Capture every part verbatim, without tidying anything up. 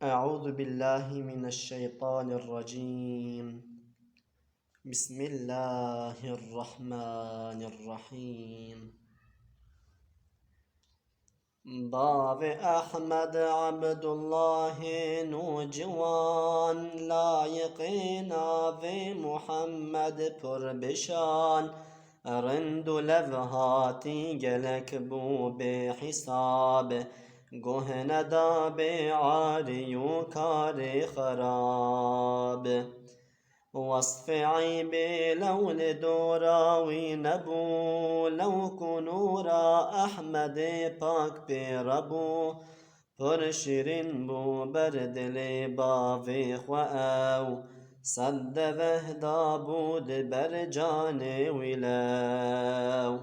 أعوذ بالله من الشيطان الرجيم. بسم الله الرحمن الرحيم. Bavê Ehmed Ebdullahê nûciwan, layqê navê Muhammed pir bi şan, rind û levhatî gelek bû bê hîsab, guh neda bê arî û karê xerab. Wesfê eybê lew li dora wî nebû, lew ku nûra Ehmedê pak pê re bû, pir şîrîn bû ber dilê bavê xwe ew, sed deveh dabû di ber canê wî lew.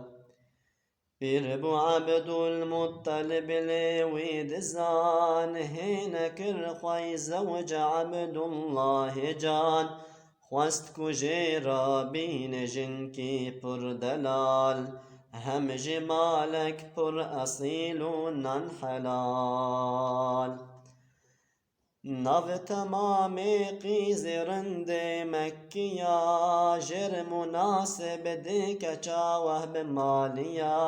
Pîr bû Ebdulmuttalib lê wî dizan, hê nekir xwe zewc Ebdullahê can. Xwest ku jê re bîne jinkî pir delal, hem jî malek pir esîl û nan helal. Nav temamê qîzê rindê Mekkiya, jêr munasib dike çawa bi maliya.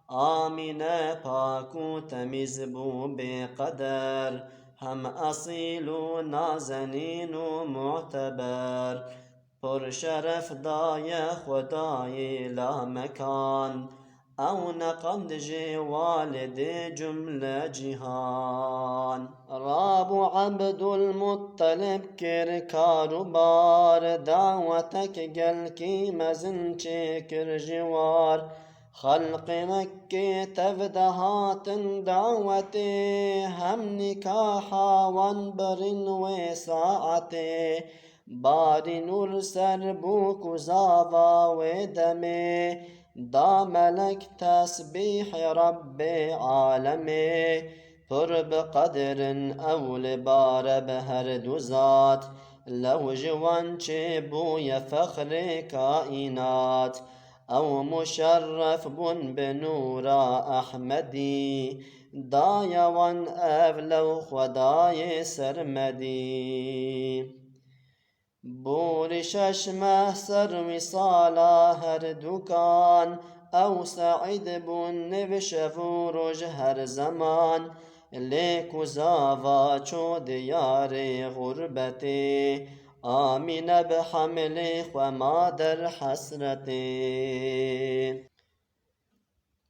Amîne pak û temîz bû bê qeder, hem esîl û nazenîn û muteber. Pir şeref daye Xwedayê lamekan, ew neqand jê walidê cumle cîhan. Rabû Ebdulmuttalib kir karûbar, dawetek gelkî mezin çêkir ji war. Xelqê Mekkê tev de hatin dawetê, hem nîkaha wan birîn wê saetê. Barî nûr ser bû ku zava wê demê, da melek tesbîhê Rebbê alemê. Pir bi qedir in ew li bare bi her du zat, lew ji wan çêbûye fexrê kaînat. Ew muşerref bûn bi nûra Ehmedî, daye wan ev lew Xwedayê sermedî. Borî şeş meh ser wîsala her dukan, ew seîd bûn nêv şev û roj her zeman. Lê ku zava çû diyarê xurbetê, Amîne bi hemlê xwe ma der hesretê.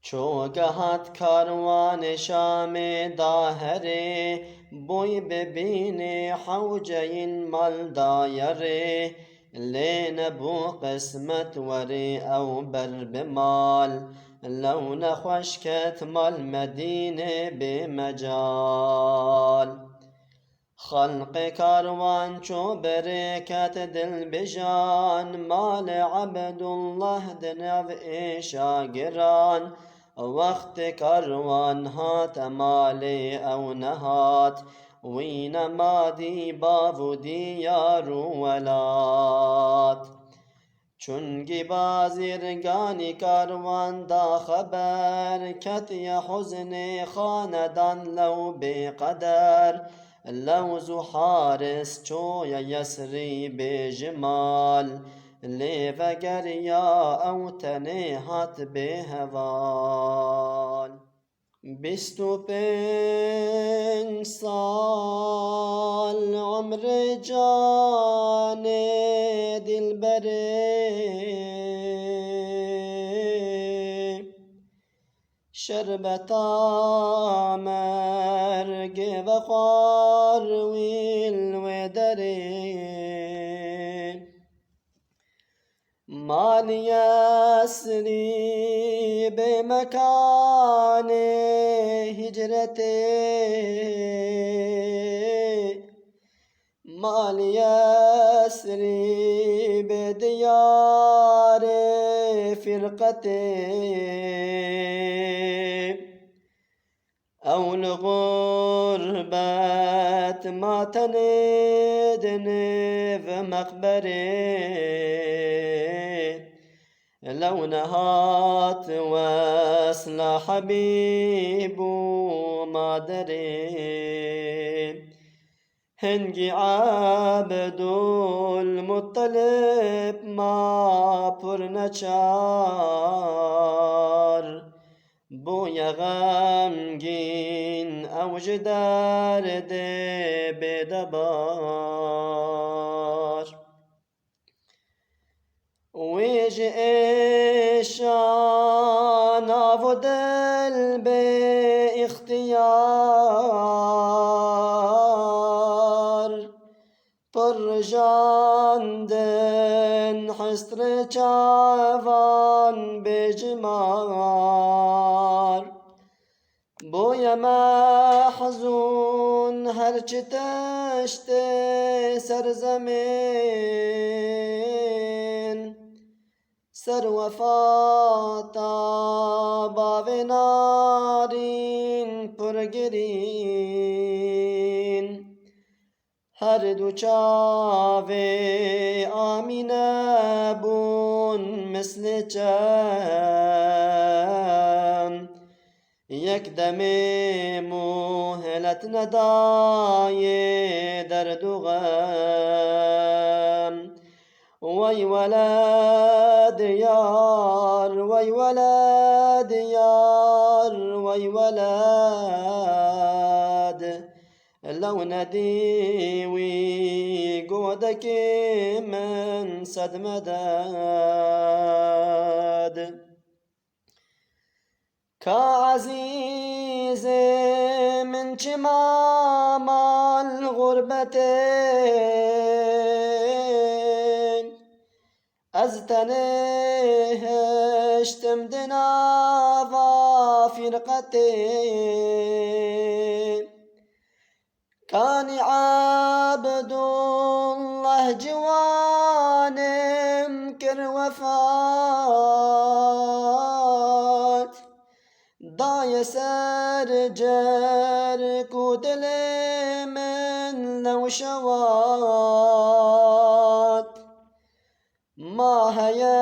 Çû gehat karwanê Şamê da herê, bûy bibînê hewceyîn mal da yerê. Lê nebû qismet werê ew ber bi mal, lew nexweş ket mal Medînê bê mecal. Xelqê karwan çû berê ket dilbijan, malê Ebdullah di nav êşa giran. Wextê karwan hate malê ew nehat, wî nema dî bav û diyar û welat. Çungî bazîrganî karwan da xeber, ketiye huznê xanedan lew bê qeder. Lew zû Haris çûye Yesrîbê ji mal, lê vegeriya ew tenê hat bê heval. Bîst û pênc sal umrê canê dilberê, şerbeta mergê vexwar wî li wê derê. Malî Yesrîbê mekanê hicretê, malî Yesrîbê diyarê firqetê. Ew li xurbet ma tenê di nêv meqberê. Lew nehat wesla Hebîb û maderê. Hingî Ebdulmuttalib ma pir neçar, bûye xemgîn ew ji derdê bêdebar. Wî ji êşa nav û dil bê îxtiyar, pir rijandin hesrê çavan bêcimar. Bûye mehzûn her çi tiştê ser zemîn, ser wefata bavê narîn pir girîn. Her du çavê Amîne bûn mislê çem. Yek demê muhlet nedayê derd û xem. Wey weled yar, wey weled yar, wey weled. Lew nedî wî godekê min sed meded. Ka ezîzê min çima mal xurbetê, ez tenê hiştim di nava fîrqetê. Kanî Ebdullah ciwanim kir wefat, daye ser cerk û dilê min lew şewat. Ma heye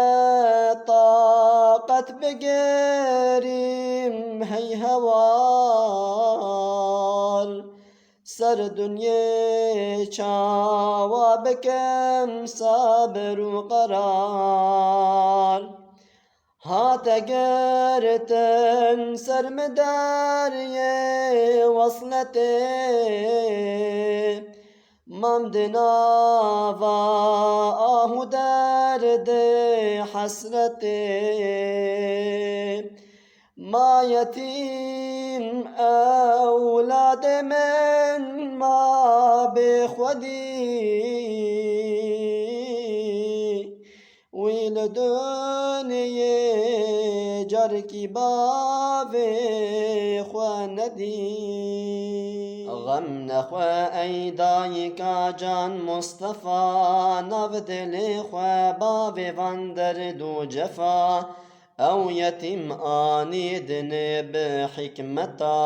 taqet bigirim hey hewar, ser dinyê çawa bikim sebir û qerar. Hate girtin ser min deryê wesletê, mam di nava ah û derdê hesretê. Ma yetîm ewladê min ma bêxwedî. Wî li dinyê carekî bavê xwe nedî. Xem nexwe ey dayika can Mustefa, nav dilê xwe bavê van derd û cefa. Ew yetîm anî dinê bi hikmeta,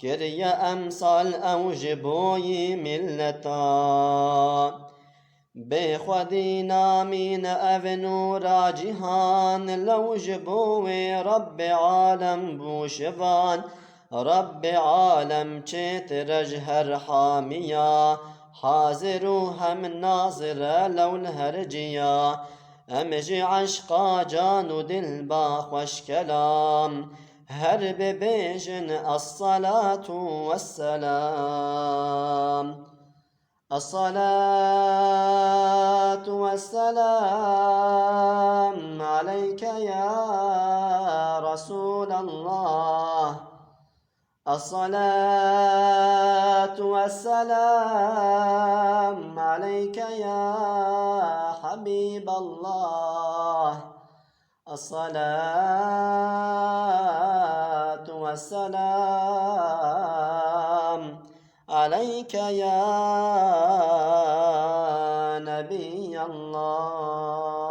kiriye emsal ew ji boyî milleta. Bê xwedî namîne ev nûra cîhan, lew ji bo wê Rebbê alem bû şivan. Rebbê alem çêtir e ji her hamiya, hazir û hem nazir e lew li her ciya. Em ji eşqa can û dil ba xweş kelam, her bibêjin esselatu wesselam. الصلاة والسلام عليك يا رسول الله. الصلاة والسلام عليك يا حبيب الله. الصلاة والسلام عليك يا نبي الله.